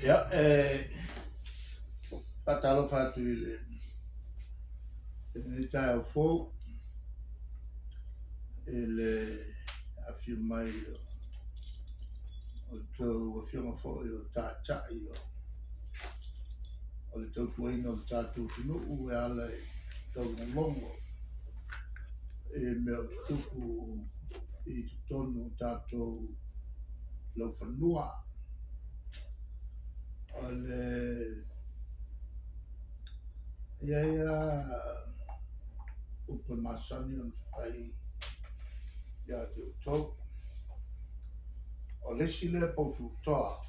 Ia, e faatalofa atu i le lenei taeao fou i le afio mai o outou afioga foi o taitai o le tautuaina o le tatou atunuu e ala i taulogologo i mea o tutupu i totonu o tatou laufanua. O le e i ai lava upu e masani ona fai ia te outou, o le isi lea poututoa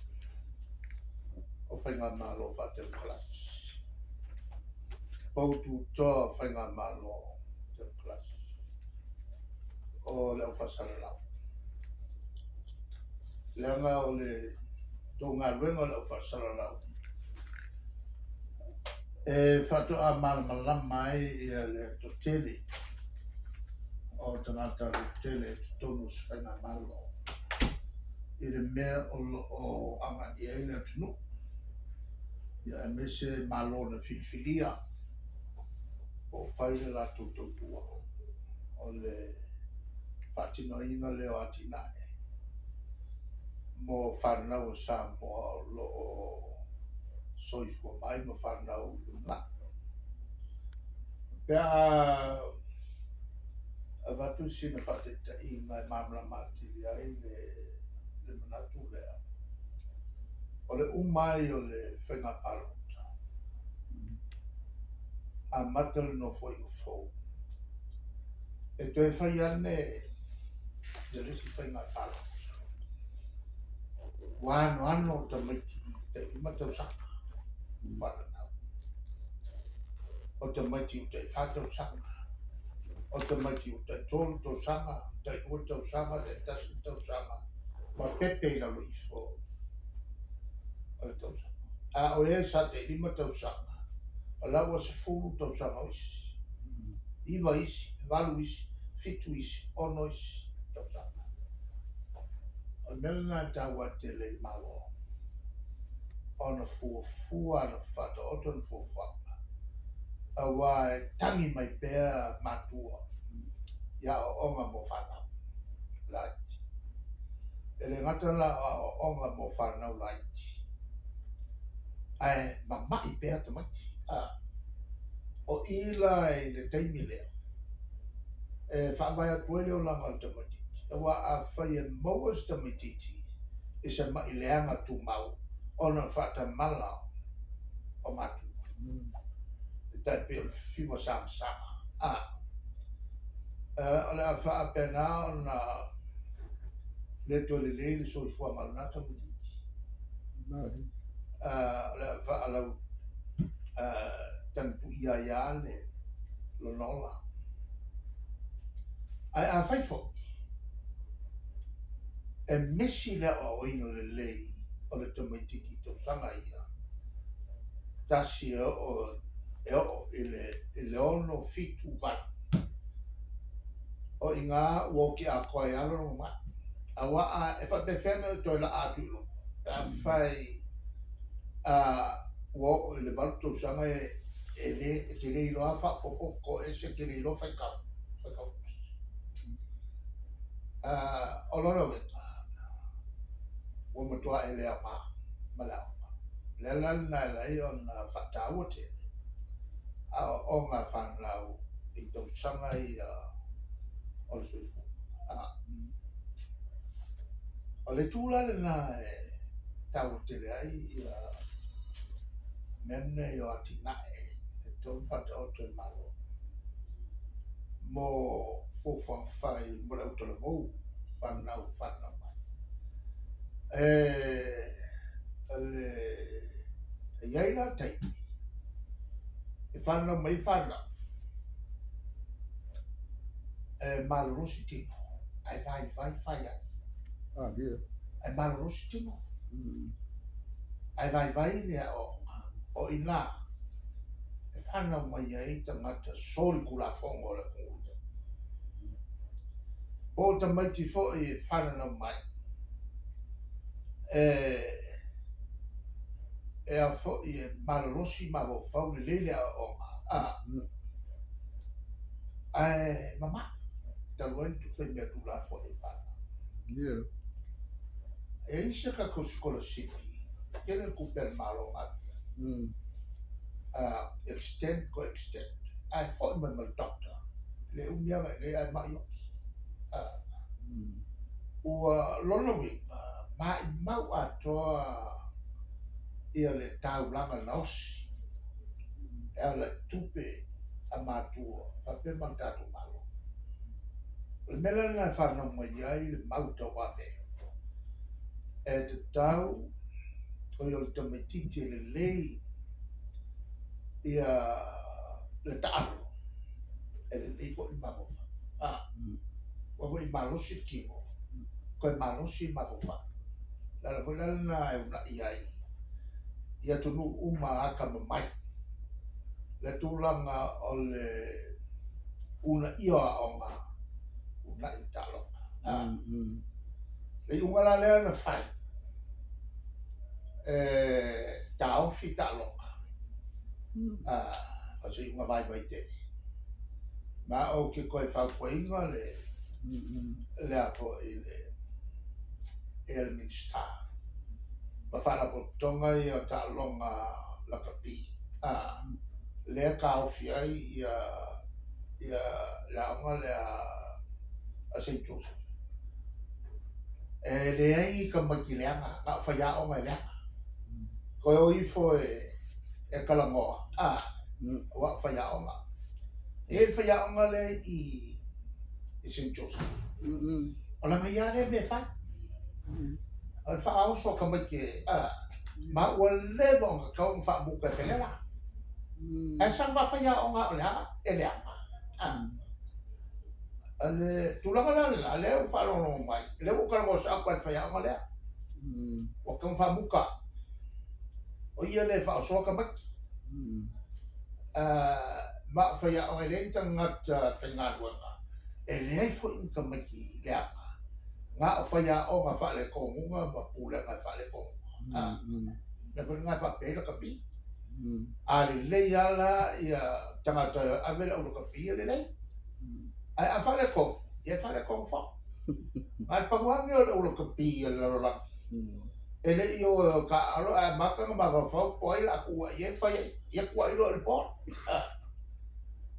o Faigamalo Faatemokarasi, poututoa o Faigamalo Temokarasi, o le aufaasalalau. Leaga o le tou galuega o le aufaasalalau, e faatoa malamalama ai le toatele o tagata lautele i totonu o se faigamalo i le mea o lo o agai i ai le atunuu, ia aemaise Malo na filifilia po o fai le latou tautua o le faatinoina lea o atinae mo fanau a Samoa o lo o soifua mai ma fanau i lumanai. Pe a avatu sina faataitaiga e malamalama atili ai le manatu lea, o le uma ai o le faiga palota, amata le nofoaiga fou, e toe fai ane le isi faiga palota. Ua anoano tamaiti tai 5 tausaga fananau, o tamaiti ua tai 4 tausaga, o tamaiti ua tai 3 tausaga, tai 2 tausaga, tai 1 tausaga, ma pepe i lalo ifo o le tausaga. A o e sa tai 5 tausaga, o la ua 10 tausaga o isi, 9 isi, 8 isi, 7 isi, 6 isi tausaga. O le mea lena e taua tele i le Malo, ona fuafua, ona faataoto na fuafuaga, aua e tagi mai pea matua i aoaoga mo fanau laiti. E le gata la o aoaoga mo fanau laiti, ae mama'i pea tamaiti. O i la i le taimi lea, e faavae atu ai le olaga o le tamaitiiti. Aua afai e maua se tamaitiiti i se ma'i leaga tumau ona faatamala o matua, e tai pei o le fiva samasama. O le a faapena ona le toe lelei le soifuaga o lena tamaitiiti. O le a faalau tagituia ai lava le lona ola. Ae afai foi e misi le aoaoina lelei o le tamaitiiti i tausaga ia, 1 e oo i le 6, 7, 8, o iga ua oti atoa ai lava lona mamai. Aua e faapefea ona toe laa atu i luga, pe afai ua oo i le 8 tausaga e te le iloa faaopoopo toese, e te le iloa faitau. O lona uiga, ua matua e le aoga ma le aoga. Le ala lena e ala ai ona faataua tele aoaoga a fanau i tausaga ia o le soifua. O le itu la lena e taua tele ai ia mea nei o atinae e tatau ona faataoto e le Malo mo fuafuaga fai mo le autalavou fanau fanau mai. E i ai la taimi e fanau mai fanau e malolosi tino, ae vaivai fai ai. Ae malolosi tino, ae vaivai le aoaoga. O i ina e fanau mai ai tagata solitulafono o le atunuu lenei. Po o tamaiti foi e fananau mai, E a foi e malolosi mafaufau lelei le aoaoga, ae mamae talu ai le faimea tuulafoai e fanau. E i ai se tatou sikolasipi, tele le tupe a le Malo na ave i ai, extend toe extend, ae foi mai ma le doctor, e le umi lava i inei ae mai oti. Ua lona uiga, maimau atoa ia le taulaga gaosi e ala i tupe a matua faapea ma le tatou Malo. O le mea la lena e fanau mai ai le mau tauave e tatau o le tamaitiiti e lelei ia le taalo e lelei foi le mafaufau. Ua foi malosi le tino, toe malosi le mafaufau. Le ala foi la lena e uunai ai i atunuu uma atamamai le tulaga o le uunaia o aoga, uunai le taaloga. Le iuga la lea na fai, e taofi taaloga, o se iuga vaivai tele. Ma ou te toe fautuaina le le a foi le le Minisita ma faalapotopotoga ia o taaloga lakapi, lea taofi ai ia le aoga lea a St. Joseph. E leai ni tamaiti leaga, na o faiaoga e leaga. Toe o ifo e talanoa, ua o faiaoga. E i ai le faiaoga lea i St. Joseph. O lana ia lea mea e fai. O le faaoso o tamaiti ma ua leva ona tatau ona faamuta e felela. Ae saga faafaiaoga o le a e leaga. Le tulaga la lena, lea ua faalogologo mai, lea ua talanoa sao atu le faiaoga lea. Ua tatau ona faamuta. O ia lea e faaosoa tamaiti. Ma o faiaoga e leai ni tagata faigaluega, e leai foi ni tamaiti leaga. Na o faiaoga faaletonuga ma pulega e faaletonuga. Mea foi lena e faapea ai lakapi. A lelei lava la ia tagata e ave le au lakapi e lelei. Ae a faaletonu, ia e faaletonu foi. Ae pau lava mea o le au lakapi a le lalolagi. E le i o taaalo ae amata ona mafaufau po o ai o le a tuuai ai ma fai ai. Ia tuuai loa i le board.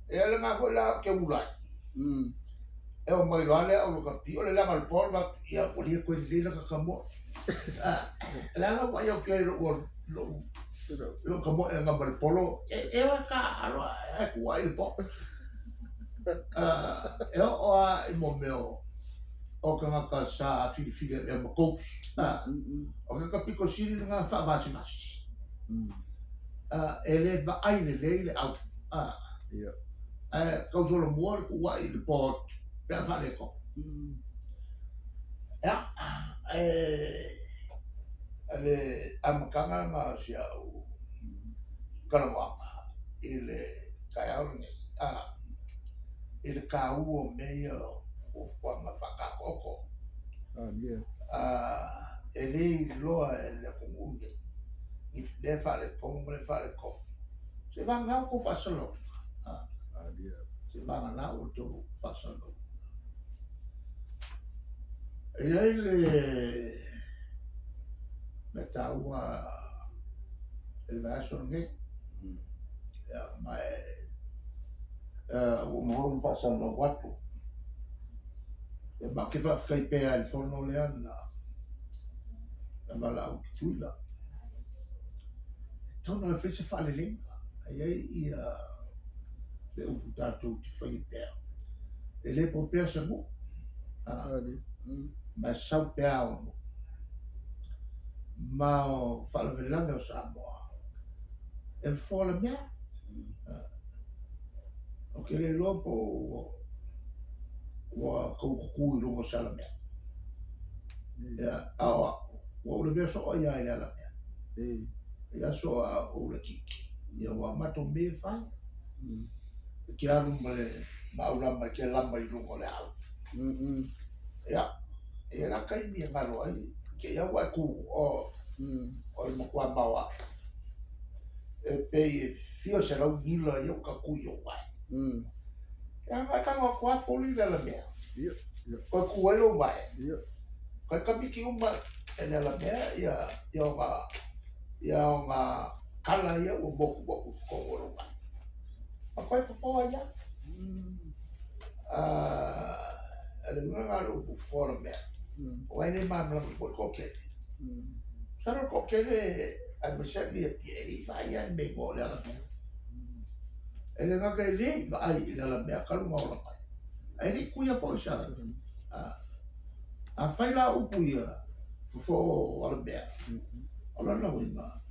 Ia lena foi la ou te ula ai. E o mai loa le au lakapi, o le leaga o le board, ia ua le toe lelei lata tamoe. Le ala ua ai au ke lou tamoe anga ma le polo, e o e taaalo ae tuuai i le board. E oo lava i mea o tagata sa filifili avea ma coach. O ke pito sili lena faavasivasi. E le vaai lelei le au. Ae tausolomua le tuuai i le board pe a faaletonu. Ia, le amataga lena o si au talanoaga i le taeao lenei, i le taua o mea ia o fuafuaga faataotooto. E le iloa e le atunuu lenei, ni lea faaletonu ma le faaletonu. Se vagana ua outou faasalalauga. Se vagana ua outou faasalalauga. E i ai le mea taua i le vaiaso lenei. Ia, ma e ua uma foi ona faasalalau atu. Ia, ma ou te faafetai pea i le fono lea na valaau Tutuila. E tatau ona fai se faaleleiga. E i ai ia le upu tatou te faia pea. E le po pea se nuu. Ma e sau pea ao nuu. Ma o faalavelave o Samoa, e fofoa le mea. O ke le iloa po ua tau tutu i luga o se alamea. Ia, a o au, ua ou lavea soo ai lava i le alamea. I aso a ou laitiiti, ia ua matou mea e fai. E te alu ma le maulama e te lama i luga o le au. Ia, e la taimi e galo ai, te ia ua e tu o le matua maoae. pei e fia selau mila ia ua tatui i ou vae. E aga e tago atu lava foli le alamea. Toe tu ai lou vae. Toe kamiti uma e le alamea ia ia ona ia ona kala ia ua motumotu i totonu o lou vae. Ma toe fofo ai lava. O le uiga lena o le upu fofo alamea, aua e le malamalama foi le toatele. Masalo le toatele aemaise lava i Apia e le i vaaia le mea e igoa o le alamea. E le gata e le i vaai i le alamea talu ona ola mai, ae le i tuia foi se alamea. Afai la o upu ia fofo alamea, o lona uiga,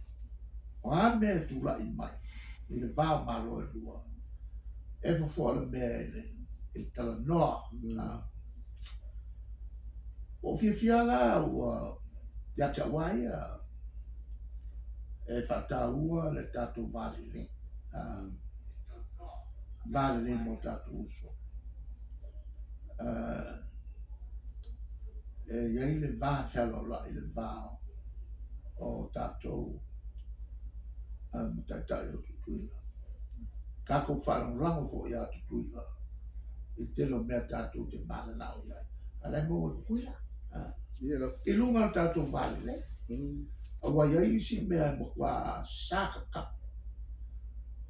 o a mea e tulai mai i le va o Malo e lua, e fofo alamea i le talanoa. Ua ou fiafia la ua ia te au lava ia e faataua le tatou va lelei, va lelei mo tatou uso. E i ai le va fealoaloai i le va o tatou ma taitai o Tutuila. Tatou faalagolago foi ia Tutuila i le tele o mea tatou te mananao i ai, a o la e maua e Tutuila. I luga o le tatou va lelei. Aua e i ai isi mea e matua sa taputapu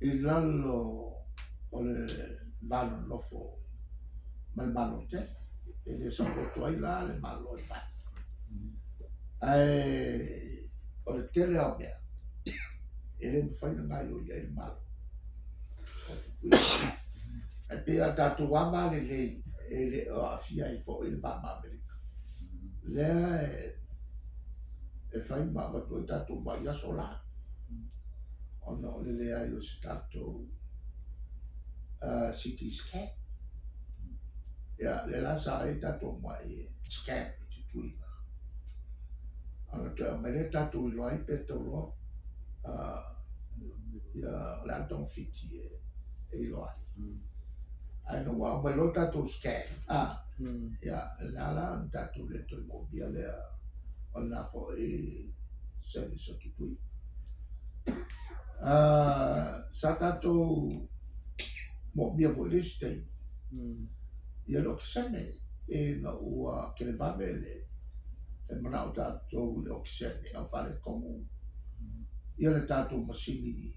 i lalo o le va nonofo ma le Malo tele. E le saoloto ai la le Malo e fai. Ae o le tele lava o mea, e le mafai ona gaoioi ai le Malo o Tutuila. Ae pei a tatou lava va lelei e le o aafia ai foi le va ma Amerika. Lea e fai ma avatu ai tatou mai aso la, ona o le leai o se tatou CT scan. Ia, lea la sa ai tatou mai scan i Tutuila. Ona toe aumai lea tatou iloa ai pe tauloa ia o le a le togafiti e iloa ai. Ae ina ua aumai loa tatou scan, ia, lena la na tatou le toe moomia lea o lena foi service o Tutuila. Sa tatou moomia foi i le isi taimi, ia le okesene, ina ua televave le manao tatou i le okesene, a ua faaletonu ia le tatou masini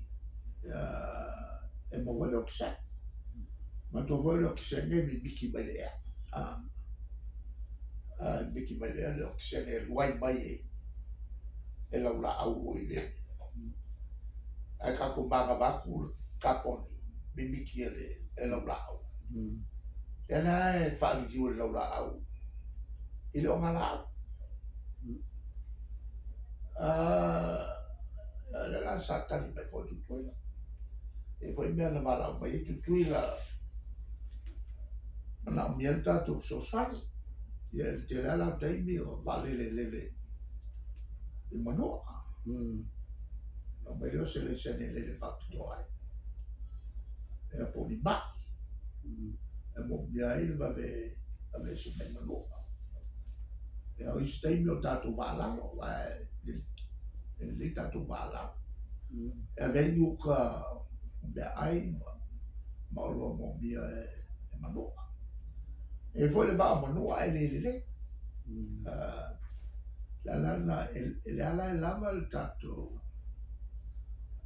e maua ai le okesene. Manatua foi le okesene e mimiti mai le ea. E mimiti mai le ea le okesene e luai mai e laulaau foi le. Ae tatou manava atu le kaponi mimiti e laulaau. Lea la e faaliliu e le laulaau i le ogalaau. Lea la sa tali mai foi Tutuila. E foi mea na valaau mai ai Tutuila, manaomia le tatou fesoasoani. Ia e tele lava la taimi o vaalelelele i Manua. Na aumai lea o se laisene lele faapitoa ai. Ia po o ni mai. E moomia ai le vave aveese mai Manua. Ia o isi taimi o tatou vaalalo, aua e lelei tatou vaalalo. E ave ai ni uka o meaai ma oloa moomia e Manua. E foi le vaa o Manua e le lelei. Le ala lena, e le ala e lava le tatou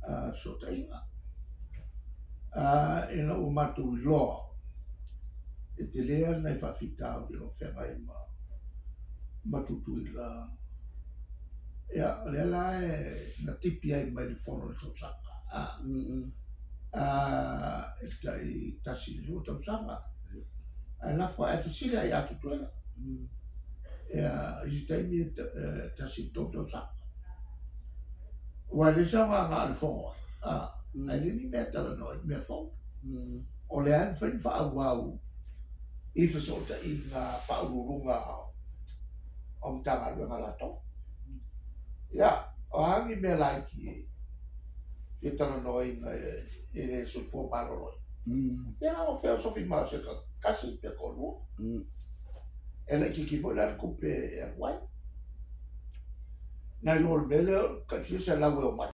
fesootaiga. Ina ua matou iloa, e tele lava nai faafitauli o lo o feagai ma Tutuila. Ia, o lea la e na tipi ai mai le fono i le tausaga. E tai 1 i le 2 tausaga. Ae lafo ae fesili ai ia Tutuila. Ia, i se taimi e 1 i le 3 tausaga. Aua e le saoga na o le fono ai. Ae le ni mea talanoa i mea fou. O lea e mafai ona faaauau i fesootaiga faauluuluga o Matagaluega latou. Ia, o a ni mea laiti e fia talanoaina i le soifua maloloina. Ia, o feosofi ma o se tasi pe toalua. E laitiiti foi la le tupe e alu ai. Nai lo le mea lea, tai fia selau e omai.